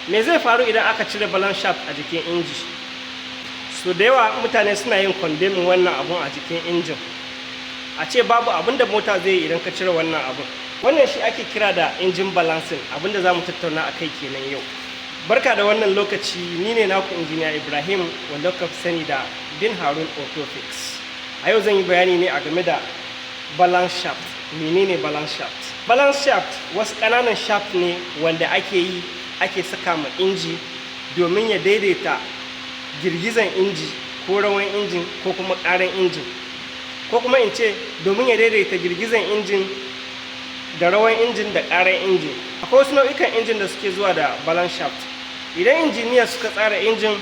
Me zai faru idan aka cire balance shaft a jikin inji? So da yawa mutane suna yin condemning wannan abun a jikin injin, a ce babu abin da mota zai yi idan ka cire wannan abun. Wannan shi ake kira da engine balancing. Abin da za mu tattauna a kai kenan yau. Barka da wannan lokaci, ni ne naku Injiniya Ibrahim, wanda kuka fi sani da Bin Harun Autofix. A yau zan yi bayani ne a game da balance shaft. Menene balance shaft? Balance shaft wasu ƙananan shaft ne wanda ake yi, ake saka ma inji domin ya daidaita girgizan inji ko rawan injin ko kuma ƙaran injin, ko kuma in ce domin ya daidaita girgizan injin da rawan injin da ƙaran injin. Akwai wasu nau'ikan injin da suke zuwa da balance shaft. Idan injiniya suka tsara injin,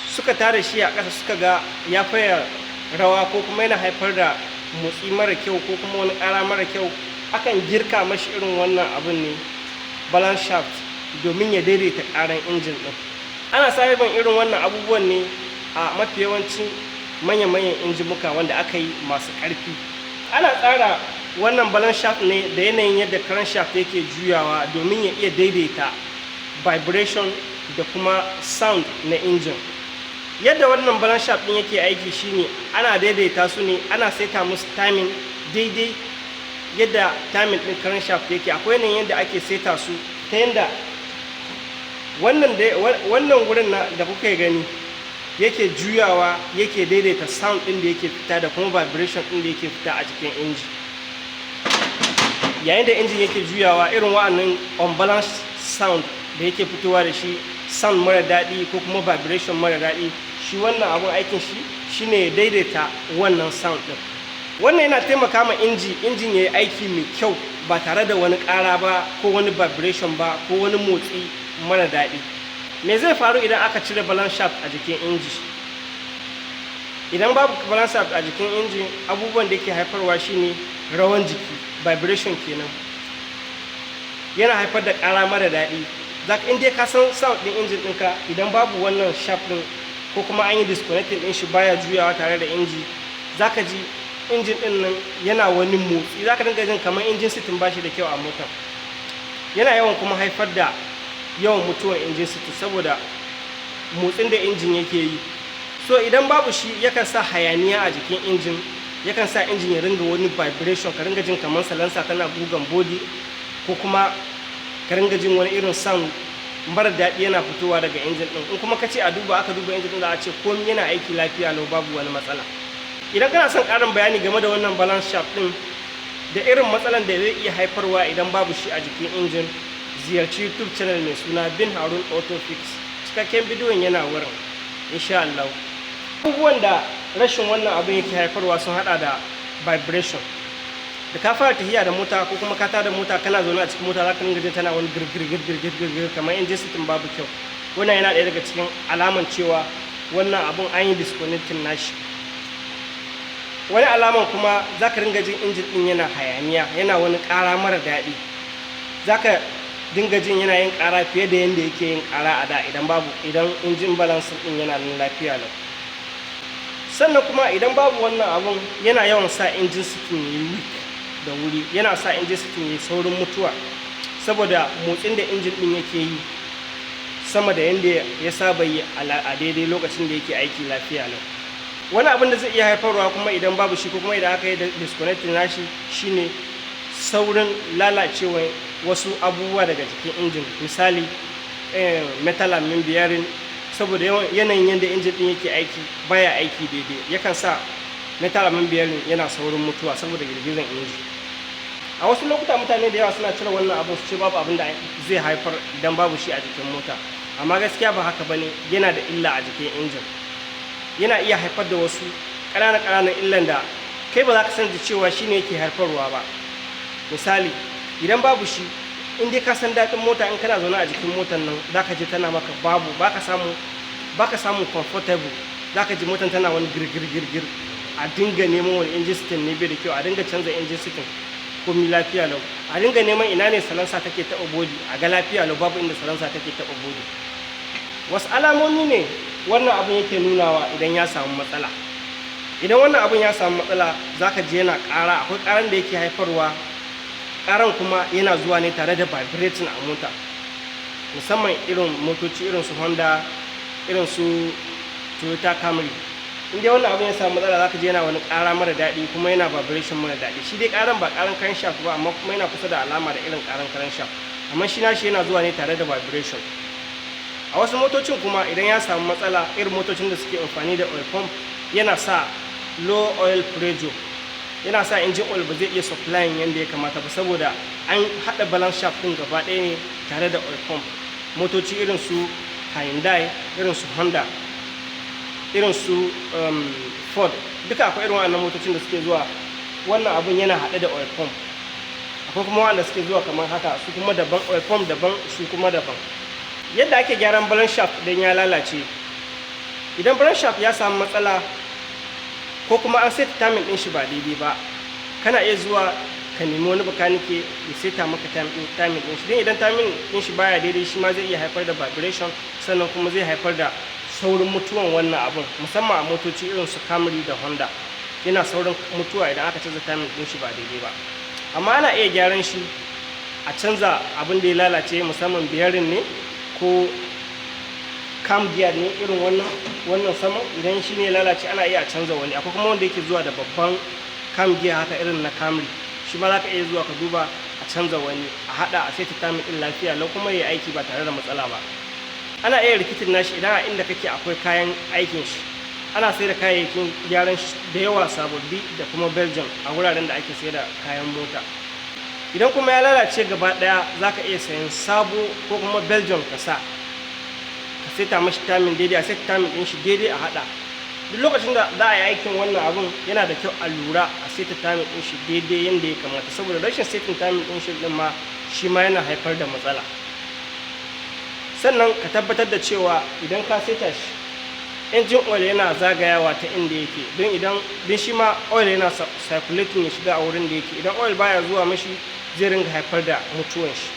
suka tara shi a ƙasa, suka ga ya faya rawa ko kuma yana haifar da motsi mara kyau ko kuma wani ƙara mara kyau, akan girka mashi irin wannan abun ne, balance shaft, domin ya daidaita ƙaran injin ɗin. Ana samun irin wannan abubuwan ne a mafi yawancin manya-manyan injimuka wanda aka yi masu ƙarfi. Ana tsara wannan balance shaft ne da yanayin yadda crankshaft yake juyawa domin ya iya daidaita vibration da kuma sound na injin. Yadda wannan balance shaft ɗin yake aiki shine ana daidaita su ne, ana saita musu timing daidai yadda timing ɗin crankshaft yake. Akwai yanayin yadda ake saita su ta yadda wannan wurin da kuka gani yake juyawa, yake daidaita sound ɗin da yake fita da kuma vibration ɗin da yake fita a jikin inji. Yayin da injin yake juyawa, irin wa'annan unbalanced sound da yake fitowa da shi, sound mara daɗi ko kuma vibration mara daɗi, shi wannan abun aikin shi shine ya daidaita wannan sound ɗin. Wannan yana taimaka ma inji, injin ya yi aiki mai kyau ba tare da wani ƙara ba ko wani vibration ba ko wani motsi mara daɗi. Me zai faru idan aka cire balance shaft a jikin inji? Idan babu balance shaft a jikin injin, abubuwan da yake haifarwa shine rawan jiki, vibration kenan. Yana haifar da ƙara mara daɗi. Zaka in dai ka san sound ɗin injin ɗinka, idan babu wannan shaft ɗin ko kuma an yi disconnecting ɗin shi, baya juyawa tare da inji, zaka ji injin ɗin nan yana wani motsi. Zaka dinga jin kamar engine setting ba shi da kyau a motar. Yana yawan kuma haifar da yawan mutuwan engine setting saboda motsin da injin yake yi. So idan babu shi, yakan sa hayaniya a jikin injin, yakan sa injin ya ringa wani vibration, ka ringa jin kamar salansa tana gugan body, ko kuma ka ringa jin wani irin sound mara daɗi yana fitowa daga injin ɗin. In kuma ka ce a duba, aka duba injin ɗin, za a ce komai yana aiki lafiya lau, babu wani matsala. Idan kana son ƙarin bayani game da wannan balance shaft ɗin da irin matsalan da zai iya haifarwa idan babu shi a jikin injin, ziyarci YouTube channel mai suna Bin Harun Autofix. Cikakken bidiyon yana wurin, insha Allah. Abubuwan da rashin wannan abin yake haifarwa sun hada da vibration. Da ka fara tafiya da mota ko kuma ka tada mota, kana zaune a cikin mota, za ka ringa jin tana wani girgir girgir girgir kamar engine setting babu kyau. Wannan yana ɗaya daga cikin alaman cewa wannan abun an yi disconnecting nashi. Wani alaman kuma, za ka ringa jin injin ɗin yana hayaniya, yana wani ƙara mara daɗi. Za ka dinga jin yana yin ƙara fiye da yadda yake yin ƙara a da idan babu, idan engine balance ɗin yana nan lafiya lau. Sannan kuma idan babu wannan abun, yana yawan sa engine setting yayi weak da wuri, yana sa engine setting yayi saurin mutuwa saboda motsin da injin ɗin yake yi sama da yadda ya saba yi a daidai lokacin da yake aiki lafiya lau. Wani abin da zai iya haifarwa kuma idan babu shi ko kuma idan aka yi disconnecting nashi shine saurin lalacewar wasu abubuwa daga jikin injin, misali metal and bearing. Saboda yanayin yadda injin din yake aiki, baya aiki daidai, yakan sa metal and bearing yana saurin mutuwa saboda girgizan inji. A wasu lokuta mutane da yawa suna cire wannan abin su ce babu abin da zai haifar idan babu shi a jikin mota, amma gaskiya ba haka bane. Yana da illa a jikin injin. Yana iya haifar da wasu ƙananan ƙananan illan da kai ba za ka san da cewa shine yake haifarwa ba. Misali, idan babu shi, in dai ka san daɗin mota, in kana zaune a jikin motar nan, za ka ji tana maka babu, baka samu comfortable. Za ka ji motar tana wani girgir girgir. A dinga neman wani engine setting ne bai da kyau, a dinga canza engine setting, komi lafiya lau. A dinga neman ina ne salansa take taɓa body, a ga lafiya lau, babu inda salansa take taɓa body. Wasu alamomi ne wannan abun yake nunawa idan ya samu matsala? Idan wannan abun ya samu matsala, zaka ji yana ƙara. Akwai ƙaran da yake haifarwa. Ƙaran kuma yana zuwa ne tare da vibrating a mota. Musamman irin motoci irin su Honda, irin su Toyota Camry. In dai wannan abin ya samu matsala, zaka ji yana wani ƙara mara daɗi, kuma yana vibration mara daɗi. Shi dai ƙaran ba ƙaran crankshaft ba, amma kuma yana kusa da alama da irin ƙaran crankshaft, amma shi nashi yana zuwa ne tare da vibration. A wasu motocin kuma, idan ya samu matsala, irin motocin da suke amfani da oil pump, yana sa low oil pressure, yana sa engine oil ba zai iya supplying yadda ya kamata ba, saboda an haɗa balance shaft ɗin gaba ɗaya ne tare da oil pump. Motoci irin su Hyundai, irin su Honda, irin su Ford, duka akwai irin wannan motocin da suke zuwa wannan abun yana haɗe da oil pump. Akwai kuma wanda suke zuwa kamar haka, su kuma daban, oil pump daban, su kuma daban. Yadda ake gyaran balance shaft idan ya lalace: idan balance shaft ya samu matsala, ko kuma an saita timing din shi ba daidai ba, kana iya zuwa ka nemi wani bakanike ya saita maka timing din shi. Don idan timing din shi baya daidai, shi ma zai iya haifar da vibration, sannan kuma zai haifar da saurin mutuwan wannan abun. Musamman a motoci irin su Camry da Honda, yana saurin mutuwa idan aka canza timing din shi ba daidai ba. Amma ana iya gyaran shi, a canza abin da ya lalace, musamman bearing ne ko cam gear ne, irin wannan saman. Idan shi ne lalace, ana iya canza wani. Akwai kuma wanda yake zuwa da babban cam gear haka, irin na Camry, shi ma za ka iya zuwa ka duba a canza wani, a hada, a saita timing din lafiya lau, kuma ya aiki ba tare da matsala ba. Ana iya rikitin nashi idan a inda kake akwai kayan aikin shi. Ana sai da kayayyakin gyaran shi da yawa, sababbi da kuma Belgium, a wuraren da ake sai da kayan mota. Idan kuma ya lalace gaba daya, za ka iya sayan sabo ko kuma Belgium ka sa, ka saita mashi timing daidai, a saita timing din shi daidai, a hada. Duk lokacin da za a yi aikin wannan abun, yana da kyau a lura a saita timing din shi daidai yadda ya kamata, saboda rashin saitin timing din shi din ma, shi ma yana haifar da matsala. Sannan ka tabbatar da cewa idan ka saita shi, engine oil yana zagayawa ta inda yake, don idan don shi ma oil yana circulating ya shiga a wurin da yake. Idan oil baya zuwa mashi, zai ringa haifar da mutuwan shi.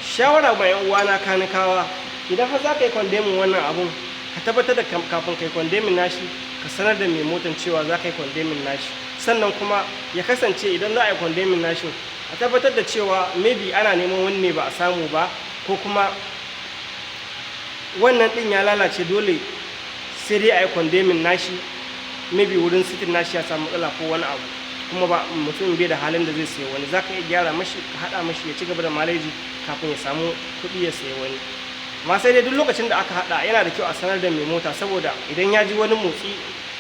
Shawara ma yan uwana kanikawa: idan har za ka yi condemning wannan abun, ka tabbatar da kafin kai condemning nashi, ka sanar da mai motan cewa za ka yi condemning nashi. Sannan kuma ya kasance idan za a yi condemning nashi, a tabbatar da cewa maybe ana neman wani ne ba a samu ba, ko kuma wannan din ya lalace, dole sai dai a yi condemning nashi, maybe wurin sitin nashi ya samu matsala ko wani abu, kuma ba mutum bai da halin da zai sayi wani. Za ka iya gyara mashi, ka haɗa mashi, ya ci gaba da maleji kafin ya samu kuɗi ya sayi wani. Amma sai dai duk lokacin da aka haɗa, yana da kyau a sanar da mai mota, saboda idan ya ji wani motsi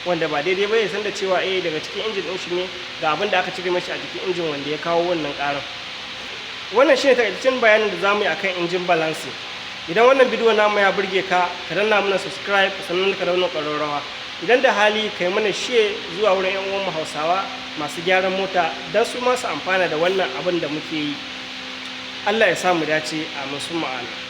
wanda ba daidai ba, ya san da cewa eh, daga cikin injin ɗin shi ne, ga abin da aka cire mashi a jikin injin wanda ya kawo wannan ƙaran. Wannan shine takaitaccen bayanin da zamu yi akan engine balancing. Idan wannan bidiyo namu ya burge ka, ka danna mana subscribe, sannan ka danna ƙararrawa. Idan da hali, kai mana share zuwa wurin yan uwanmu Hausawa masu gyaran mota, don su ma su amfana da wannan abin da muke yi. Allah ya sa mu dace, a musu ma'ana.